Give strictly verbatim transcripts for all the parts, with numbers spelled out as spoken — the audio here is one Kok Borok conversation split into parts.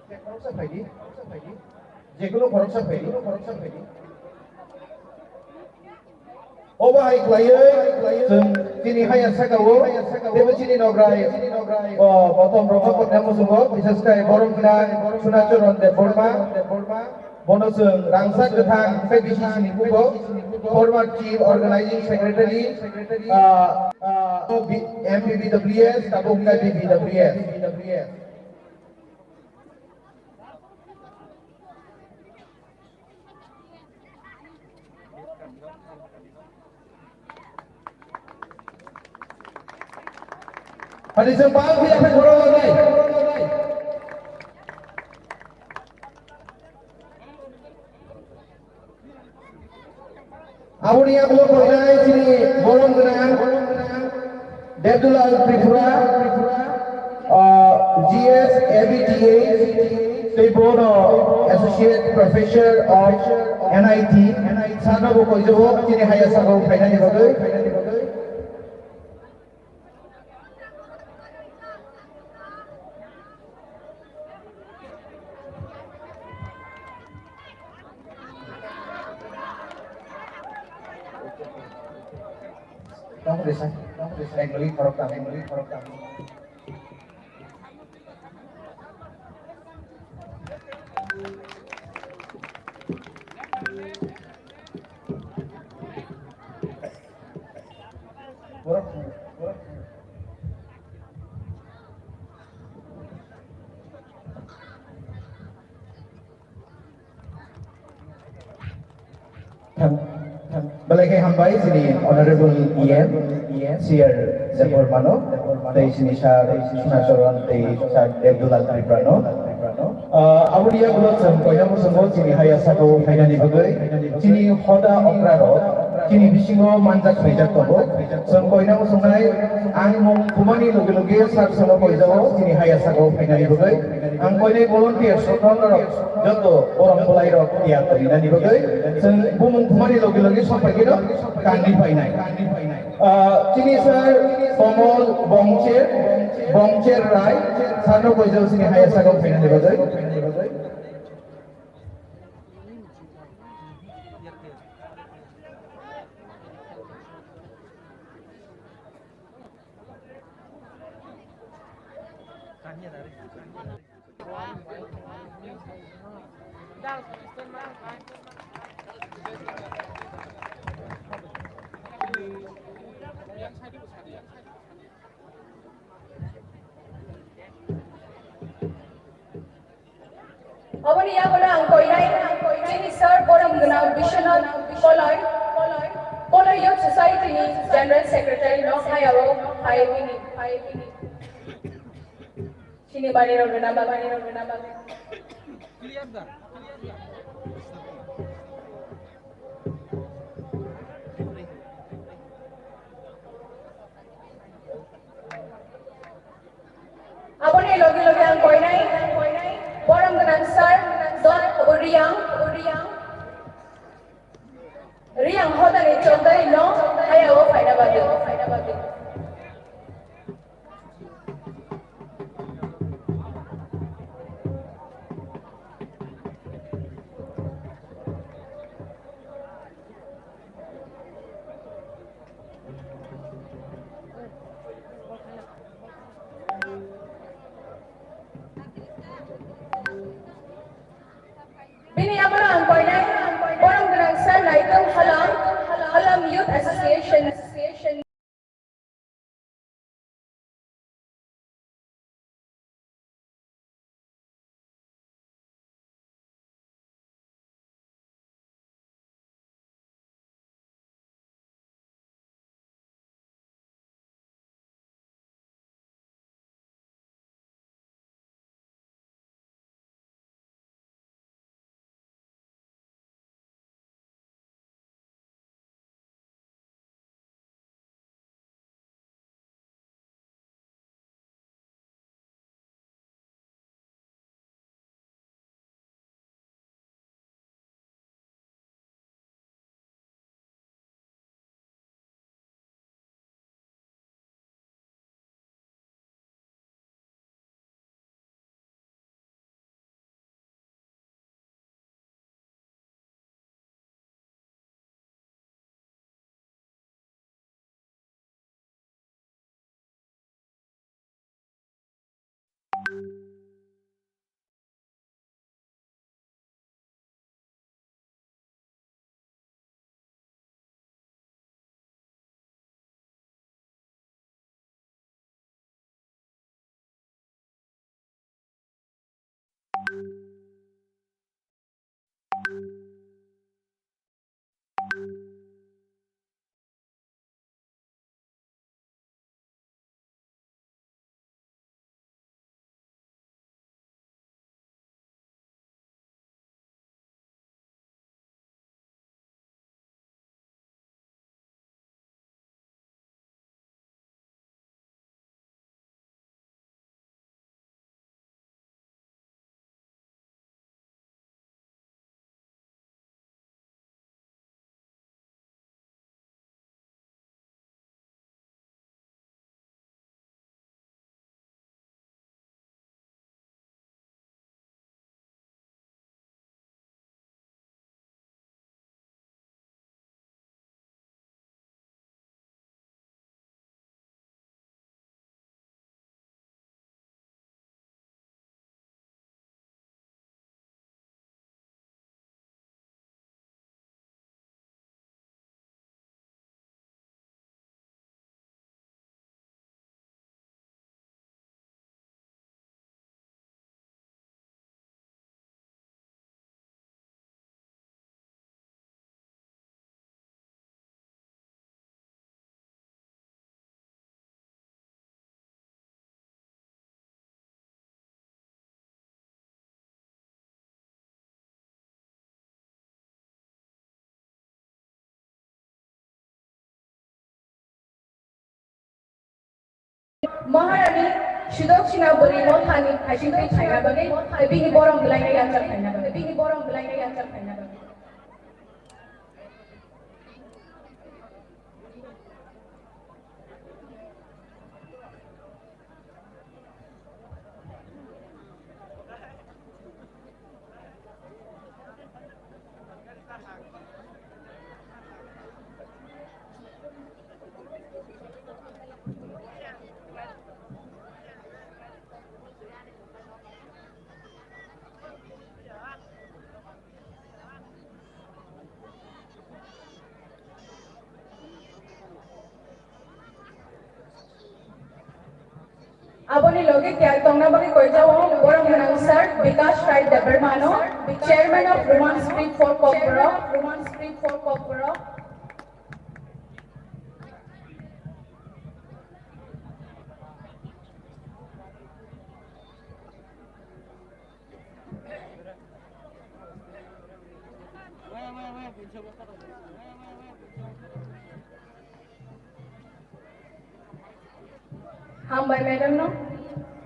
Khoroksa phaidi, khoroksa phaidi. Jekunu khoroksa phaidi, khoroksa phaidi. Obo hai khlaiwi chwng chini haya sakao, teibo chini nograi, o, botom rokno kothai muchungo, bises khe borom gwnang Sunacharan Debbarma, bono chwng rangchak kwthang tei bisi sini buko, former chief organizing secretary, ah, ah, M P B W S, tabuk khe B B W S. Hadi sing pal dia pe khoro lai. Aboni yagulo koinai chini borom gwnang Debdulal Tripura, ah, G S A B T A, tei bono Associate Professor of N I T, sano bo koijago chini haya sago phainani bagwi. Tong resa, tong resa, ek lagi khorok tam, ek lagi khorok tam. Belai khe hambai chini Honorable E M, C R Debbarmano, tei chini Sir Sunacharan tei Sir Debdulal Triprano. Ah, aboni yagulo chwng koina muchungo chini haya sakao phainani bagwi chini hoda okra rok chini bisingo manjak khlaijak tongo. Chwng koina muchungnai ang mung khumani loge loge sir sono koijago chini haya sakao phainani bagwi. Ang koinai volunteer sotron rok joto borom bolai rok tiyar tongwinani bagwi chwng bumung khumani loge loge sokphaikhe no kandi phainai. Ah, chini sir Komol Bongcher, Bongcher Rai, sir no koijago chini haya sakao phainani bagwi. Aboni yagulo ang koinai chini sir borom gwnang Biswanath Koloi, Koloi Youth Society ni General Secretary no hayao hai bini, hai bini. Chini bari rok rwna bagwi, rok rwna bagwi. Aboni logi logi ang koinai, borom gwnang sir, Don Riang, Riang hodani chowdhury no hayao phaina bagwi. Bini yagulo ang koinai, borom gwnang sir Naitung Halam, Halam Youth Association. Maharani Sudaksina bwrwi mothani haisingtwi khaina bagwi tei bini borom bwlaino yachak khaina bagwi, bini borom bwlaino yachak khaina bagwi. Aboni loge tiyar tongna bagwi koijao borom gwnang sir Bikash Rai Debbarma no, Chairman of Roman Script for Kokborok, Roman Script for Kokborok. Hambai madam no,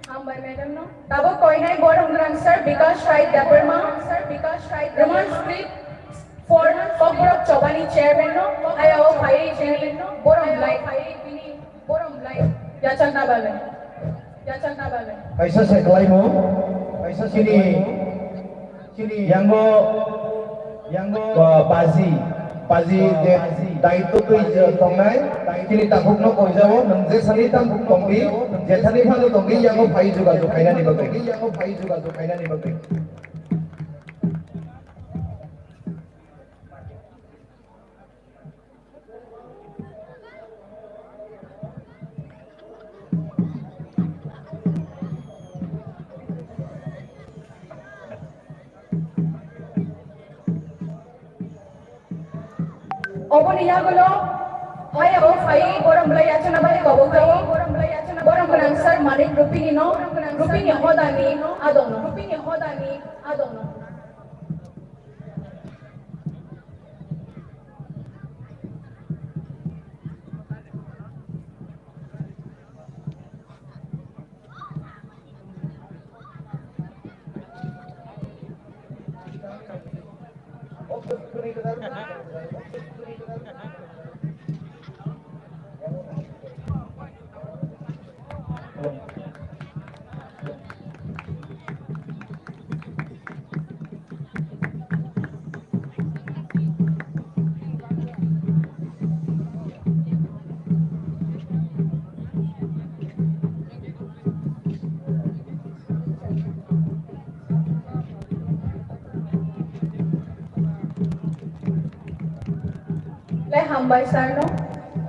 hambai madam no. Tabuk koinai borom gwnang sir Bikash Rai Debbarma, sir Bikash Rai Roman Script for Kokborok Chobani chairman no, ayao phaiwi bini borom lai, phaiwi bini borom lai yachakna bagwi, yachakna bagwi. Kaisa se khlaimung, kaisa se khlaimung. Yango, yango, ah, paji, paji je daitwtwi je tongnai, chini takhukno koijao, nwng jesani takhuk tongdi, jesani phano tongdi, yango phai jogajog khainani bagwi. Oboni yagulo, hayao phai, borom bwlai yachana bai kobok tao, borom bwlai yachana, borom gwnang sir Manik Rupini no, Rupini hodani adong no, Rupini hodani adong no. Le hambai sir no.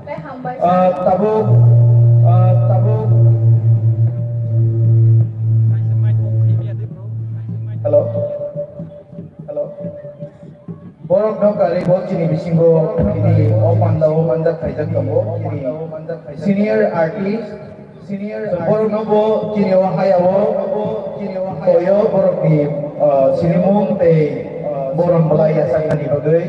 Le hambai sir. Ah, tabuk, ah, tabuk. Hello. Hello. Borok no kari bo chini bisingo ini o panda o manjak khaijak tongo. Ini senior artist. Borokno bo chini o hayao koyo borokni, ah, sinimung tei borom bwlai yachaknani bagwi.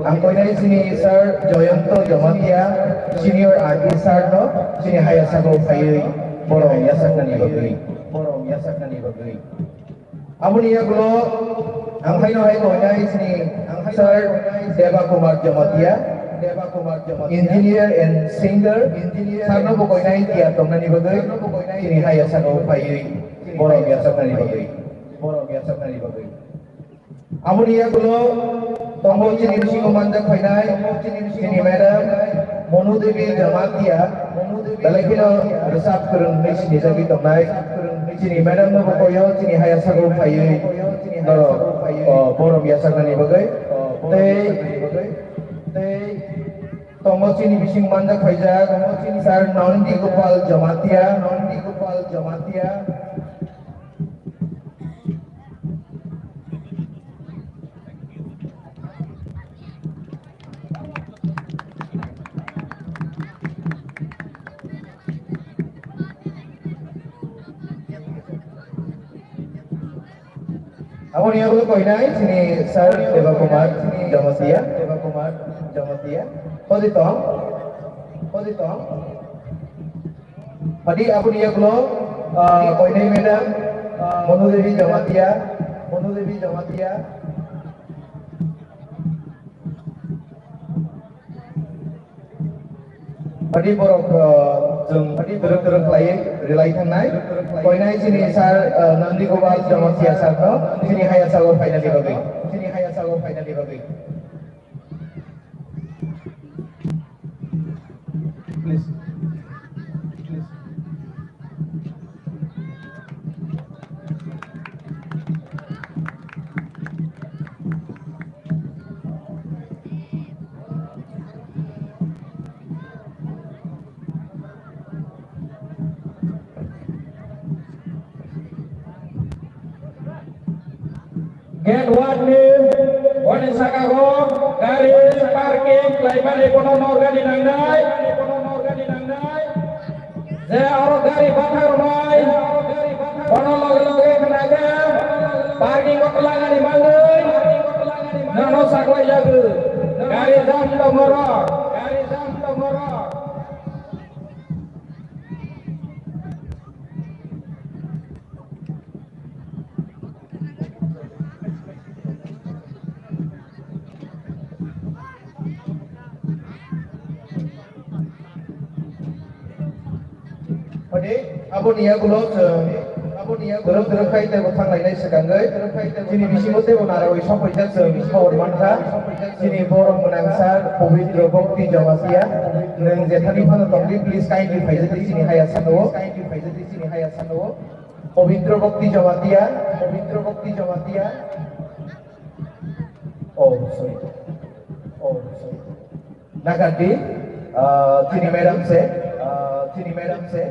Ang koinai chini Sir Joyonto Jamatia, senior artist sir no chini haya sago phaiwi borom yachaknani bagwi. Borom yachaknani bagwi. Aboni yagulo ang haino hai koinai chini Sir Deba Kumar Jamatia, Engineer and Singer, sir no bo koinai tiyar tongnani bagwi, chini haya sago phaiwi, borom yachaknani bagwi, borom yachaknani bagwi. Aboni yagulo tongo chini bisingo manjak phainai, chini madam, Monu Devi Jamatia, belai kheno rwchap kwrwng hinwi sinijagwi tongnai. Chini madam no bo koyo, chini haya sago phaiwi norok, o, borom yachaknani bagwi. Tei, tei tongo chini bising manjak phaijak, Sir Nandi Gopal Jamatia, Nandi Gopal Jamatia. Aboni yagulo koinai chini Sir Deba Kumar Jamatia, Deba Kumar Jamatia. Hodi tong, hodi tong. Padi aboni yagulo, ah, koinai madam, ah, Monu Devi Jamatia, Monu Devi Jamatia. Padi borok, ah, jwng padi twrwk twrwk khlaiwi rwlai thangnai. Koinai chini sir, ah, Nandi Gopal Jamatia sir no chini haya sago phainani bagwi. Chini haya sago phainani bagwi. Please. Please. Gate one ni, oni saka o gari parking khlaimani bono norgani nangnai. Je aro gari bathar rwnai, bono loge loge khna khe parking o twlangani bagwi nono saklai jago. Gari jam tongo rok, gari jam tongo rok. Hode, aboni yagulo chwng, aboni yagulo chwng khai tebo thanglainai swkangwi, chini bisingo tebo narawi sokphaijak chwng khobor mankha, chini borok gwnang sir Pabitra Bhakti Jamatia, nwng jethani phano tongdi, please kindly phaijadi chini haya sano, kindly phaijadi chini haya sano. Pabitra Bhakti Jamatia, Pabitra Bhakti Jamatia. Oh, sorry. Oh, sorry. Nagardi, ah, chini madam se, ah, chini madam se.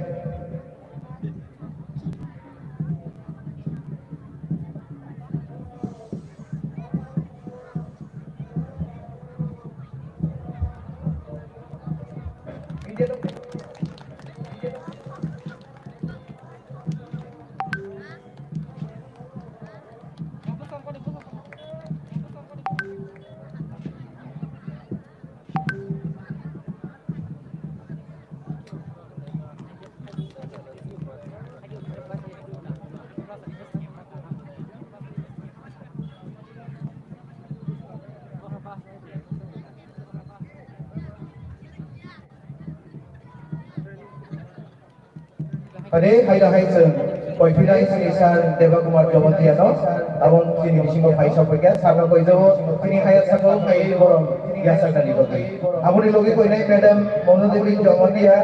Ani hai da hai chwng koithwinai chini sir Deba Kumar Jamatia no, abo chini bisingo phai sok phaikha, sir no koijago, chini haya saka o phaiwi borom yachaknani bagwi. Aboni logi koinai madam Monu Devi Jamatia,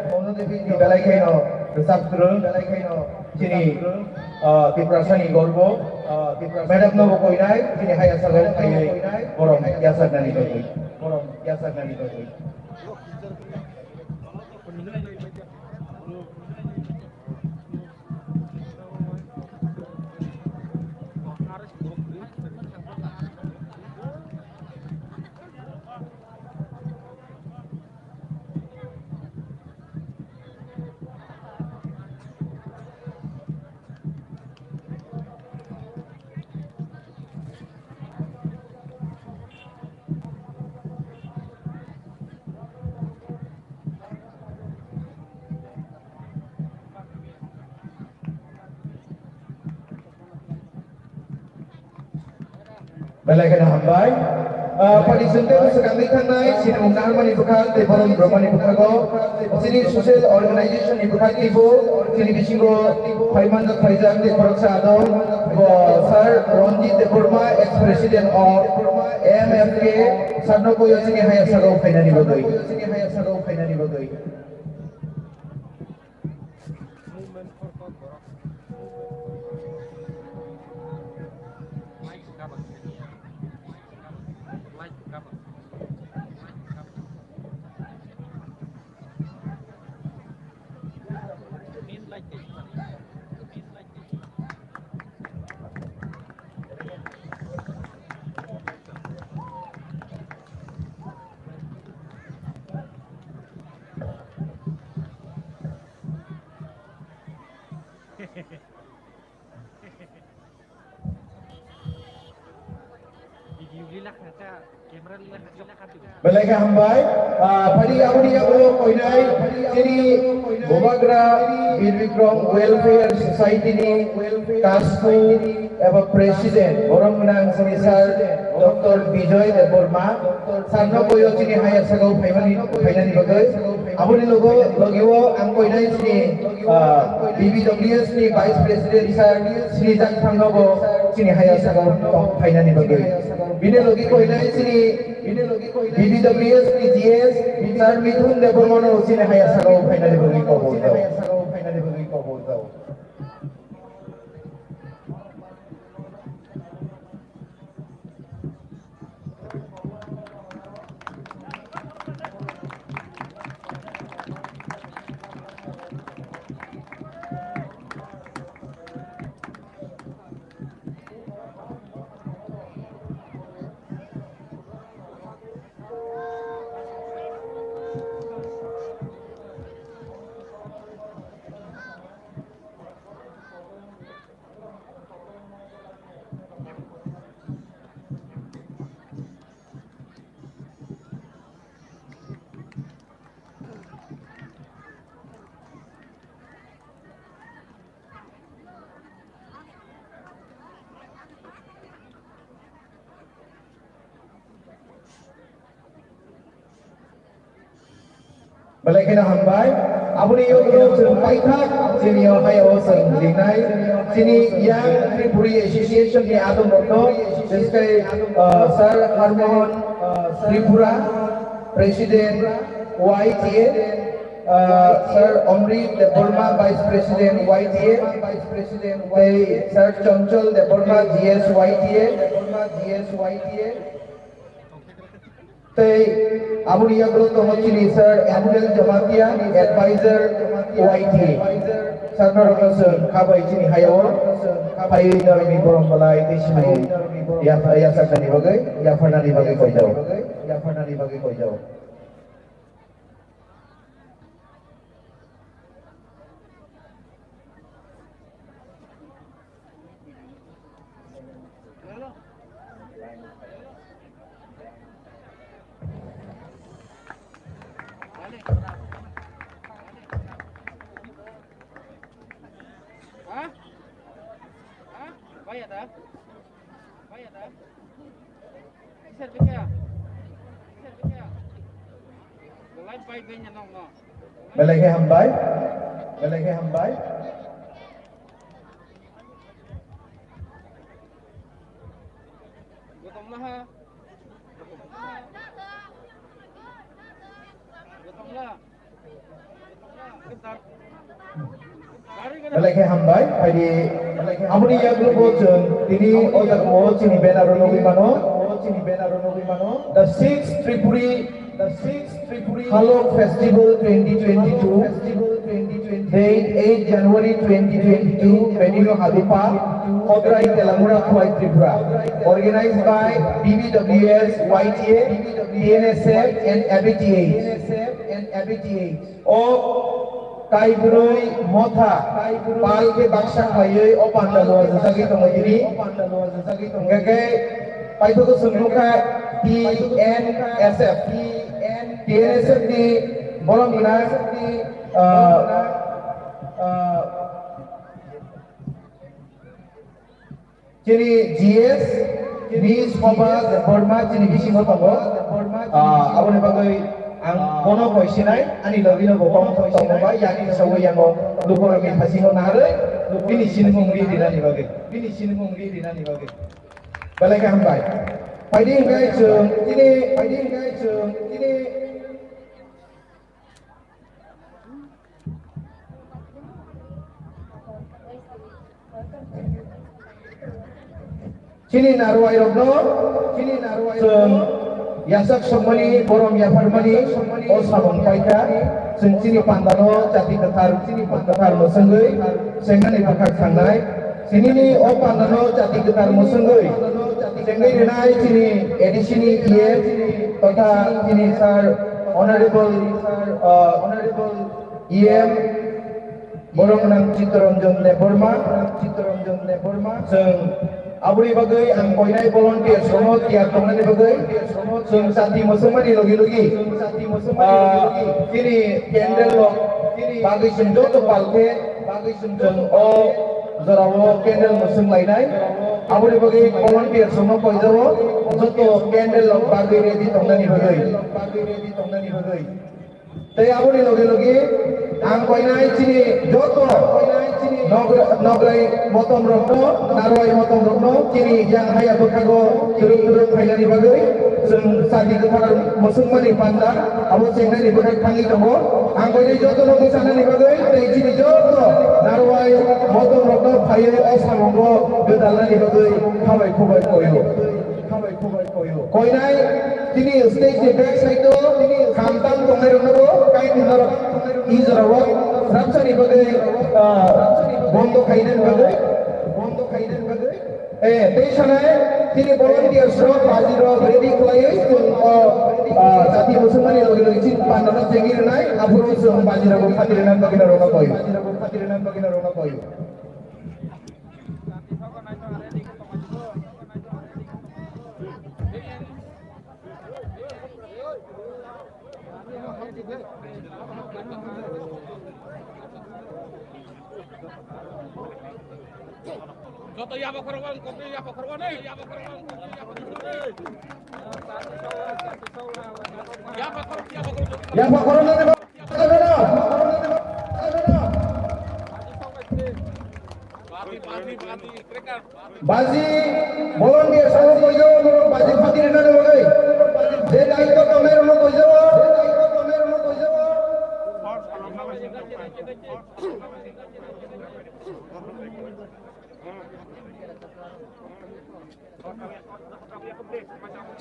Monu Devi ni belai khe no rwchap kwrwng, belai khe no chini, ah, Tiprasani gorbo, ah, madam no bo koinai, chini haya saka o phaiwi borom yachaknani bagwi, borom yachaknani bagwi. Belai kheno hambai. Ah, padi sungte swkangwi thangnai, sinimung naharmani bwkhak tei borom rwmani bwkhago, chini social organization ni bwkhak teibo, chini bisingo phaimanjak phaijak tei khoroksa adong, bo Sir Ranjit Debbarma, ex-president of M F K, sir no koyo chini haya saka o phainani bagwi. Belai khe hambai. Ah, phadi aboni yago koinai chini Bubagra Bir Bikram Welfare Society ni kasku eba president, borom gwnang chini sir Doctor Bijoy Debbarma, sir no koyo chini haya sagao phaimani, phainani bagwi. Aboni logo, logio ang koinai chini, ah, B B W S ni vice president sir Sri Jakthang no bo chini haya sagao phainani bagwi. Bini logi koinai chini B B W S ni G S, sir Mithun Debbarma no chini haya sagao phainani bagwi kobor jao. Belai kheno hambai. Aboni yokno chwng paithak chini o hai o chwng ringnai. Chini Young Tripuri Association ni adong rokno, biskai, uh, Sir Harmohan Tripura, President Y T A, uh, Sir Amrit Debbarma, Vice President Y T A, tei Sir Chanchal Debbarma, G S Y T A, tei aboni yagulo tongo chini Sir Emmanuel Jamatia, Advisor Y T A. Sir norokno chwng khabai chini hayao, khabai norokni borom belai tei simi yapha-, yachaknani bagwi, yapharnani bagwi koidao. Belai khe hambai, belai khe hambai. Belai khe hambai, phaidi aboni yagulo bo chwng tini o jaga o chini banner o nugwi mano, chini banner o nugwi mano. The sixth Tripuri, the sixth Tripuri Halok Festival twenty twenty-two, date eight January twenty twenty-two, venue Hadupa, Kotrai, Telamura, Khowai, Tripura. Organized by B B W S, Y T A, T N S F and A B T H. O Kaibrwi motha pal khe baksa khlaiwi o panda luajajagwi tongo tini. Hwnkhe khe paithago chwng nukha T N S F. T N S F ni borok gwnang, ah, ah, Chini G S ni Soba Debbarma chini bisingo tongo. Ah, aboni bagwi ang bono koi sinai, ani logi no bo kok tongo ba, yani sawi yango lukurokni thasingo narwi, bini sinimung ri rinani bagwi, bini sinimung ri rinani bagwi. Belai khe hambai. Phaidi hwnkhe chwng tini, phaidi hwnkhe chwng tini. Chini narwai rokno, chini narwai chwng rokno yachak sokmani, borom yapharmani, o samung paikha, chwng chini pandano jati kwthar, chini kwthar mwswngwi, chengnani bwkhak thangnai. Chinini o pandano jati kwthar mwswngwi, chengwi rwnai chini A D C ni E M totha chini sir honorable, uh, E M, borok gwnang Chittaranjan Debbarma, Chittaranjan Debbarma. Chwng Aboni bagwi ang koinai volunteers rokno tiyar tongnani bagwi chwng chati mwswkmani logi logi, ah, chini candle rok bagwi chwng joto pal khe chwng o jorao candle mwswk lainai. Aboni bagwi volunteers rokno koijao joto candle rok bagwi ready tongnani bagwi. Tei aboni loge loge ang koinai chini joto nogr-, nograi motom rokno, narwai motom rokno chini yang haya bwkhago twrwk twrwk khainani bagwi chwng chati kwthar mwswkmani panda abo chengnani bwkhak thangwi tongo. Ang koinai jotono bwchanani bagwi tei chini joto narwai motom rokno phaiwi o samungo gwdalnani bagwi hambai khubai koyo. Koinai chini stage ni back side o khamtam tongnai rokno bo kainwi norok i jorao rapsani bagwi, ah, bondo khainani bagwi, bondo khainani bagwi. Eh, tei sanai chini volunteers rok baji rok ready khlaiwi chwng o, ah, jati mwswkmani logi logi chini panda no chengwi rwnai, aphuru chwng baji rok bo khati rwnani bagwi norok no koi. Joto yaba khoro wan, kopi yaba khoro wan, yaba khoro wan, kopi yaba khoro wan. Yaba khoro, yaba khoro. Yaba khoro na. Baji, volunteer sabo koijo, norok baji phati rwnani bagwi. Je daityo tongnai rokno koijo.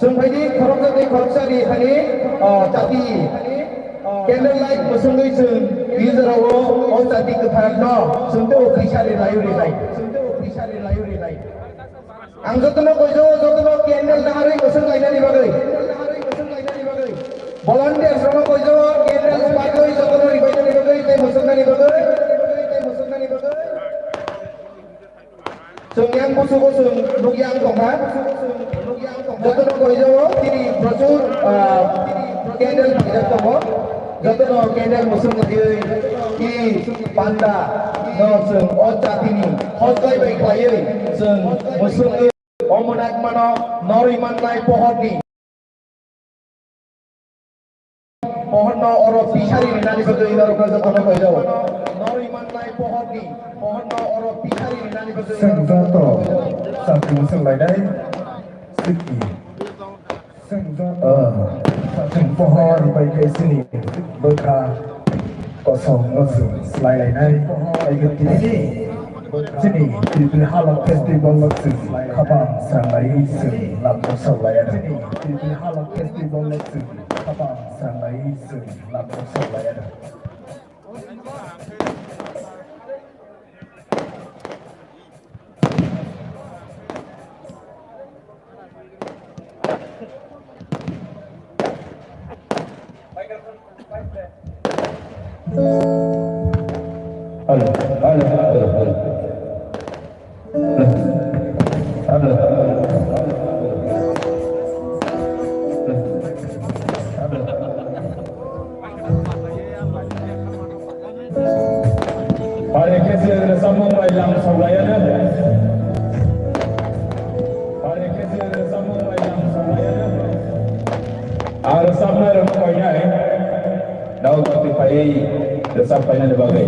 Chwng phaidi khoroksa tei khoroksa ni thani, o, chati candle light bwswngwi chwng user o, o chati kwthar no chwng tei o kisa ri layu ri lai. Ang jotono koijo, jotono candle daharwi bwswng lainani bagwi. Volunteers rokno koijo, candle sparkwi jotono ribainani bagwi tei bwswng nani bagwi. Chwng yang busugo chwng nukya wng tongkha. Jotono koijao chini prochur, ah, candle phaijak tongo. Jotono candle mwswk nugwi i panda no chwng o jatini hojlai bai khlaiwi chwng mwswk omonak mano norwi mannai pohorni. Pohorno oro pisari rinani bagwi norokno jotono koijao. Norwi mannai pohorni, pohorno oro pisari rinani bagwi. Chwng joto chati mwswk lainai siki. Chwng joto chati pohor bai khe chini bwkha kosong no chwng slai lainai. Bai khe tini chini Tripuri Halok Festival no chwng khapang sranglaiwi chwng lamno sok laiya. Chini Tripuri Halok Festival no chwng khapang sranglaiwi chwng lamno sok laiya. Alo, alo, alo, alo. Pare khe se rwchapmung bai lam saulaiya na. Pare khe se rwchapmung bai lam saulaiya na. Ar rwchapnai rok painai. Dao bati phaiwi rwchap painani bagwi.